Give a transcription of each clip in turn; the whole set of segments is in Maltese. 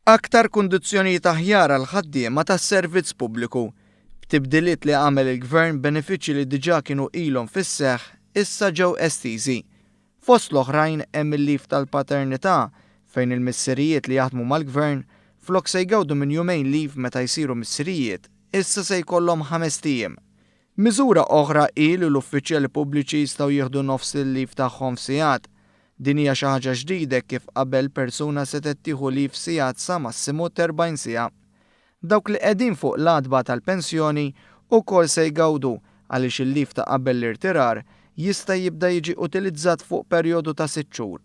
Aktar kundizzjonijiet aħjar għall-ħaddiema tas-servizz pubbliku. B'tibdiliet li għamel il-Gvern, benefiċċji li diġà kienu ilhom fis-seħħ issa ġew estiżi. Fost l-oħrajn hemm il-leave tal-paternità fejn il-missirijiet li jaħdmu mal-Gvern, flok se jgawdu minn jumejn leave meta jsiru missirijiet, issa se jkollhom ħamest ijiem. Miżura oħra hi li l-uffiċjali pubbliċi jistgħu jieħdu nofs il-leave tagħhom f'sigħat. Din hija xi ħaġa ġdida hekk kif qabel persuna setgħet tieħu leave f'sigħat sa massimu t'40 siegħa. Dawk li qegħdin fuq l-għatba tal-pensjoni ukoll se jgawdu għaliex il-leave ta' qabel l-irtirar jista' jibda jiġi utilizzat fuq perjodu ta' sitt xhur.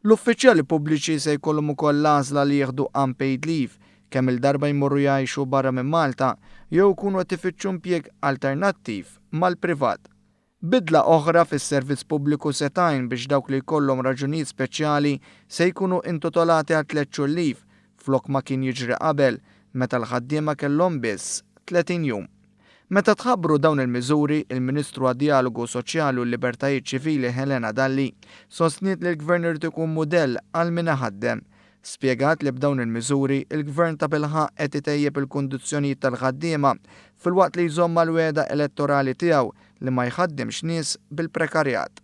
L-uffiċjali pubbliċi se jkollhom ukoll l-għażla li jieħdu unpaid leave kemm-il darba jmorru jgħixu barra minn Malta jew ikunu qed ifittxu impjieg alternattiv mal-privat. Bidla oħra fis-servizz pubbliku se tgħin biex dawk li jkollhom raġunijiet speċjali se jkunu intitolati għal tlett xhur leave flok ma kien jiġri qabel meta l-ħaddiema kellhom biss 30 jum. Meta tħabbru dawn il-miżuri, il-Ministru għad-Djalogu Soċjali u l-Libertajiet Ċivili Helena Dalli sostniet li l-Gvern irid ikun mudell għal min iħaddem. Spjegat li b'dawn il-miżuri, il-Gvern tabilħaqq qed itejjeb il-kundizzjonijiet tal-ħaddiema filwaqt li jżomm mal-wegħda elettorali tiegħu li ma jħaddimx nies bil-prekarjat.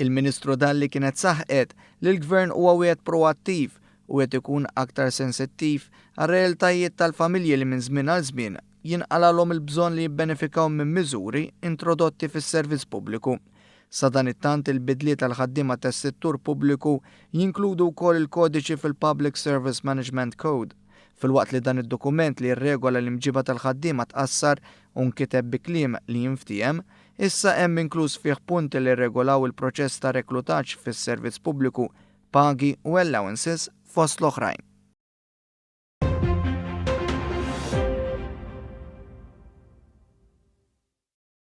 Il-Ministru Dalli kienet saħqet li l-Gvern huwa wieħed proattiv u qed ikun aktar sensittiv għar-realtajiet tal-familji li minn żmien għal żmien jinqalgħalhom il-bżonn li jibbenefikaw minn miżuri introdotti fis-servizz pubbliku. Sadanittant il-bidliet għall-ħaddiema tas-settur pubbliku jinkludu wkoll il-kodiċi fil-Public Service Management Code. Filwaqt li dan id-dokument li jirregola l-imġiba tal-ħaddiema tqassar u nkiteb bi kliem li jinftiehem, issa hemm inkluż fih punti li rregolaw il-proċess ta' reklutaġġ fis-servizz pubbliku, pagi u allowances fost l-oħrajn.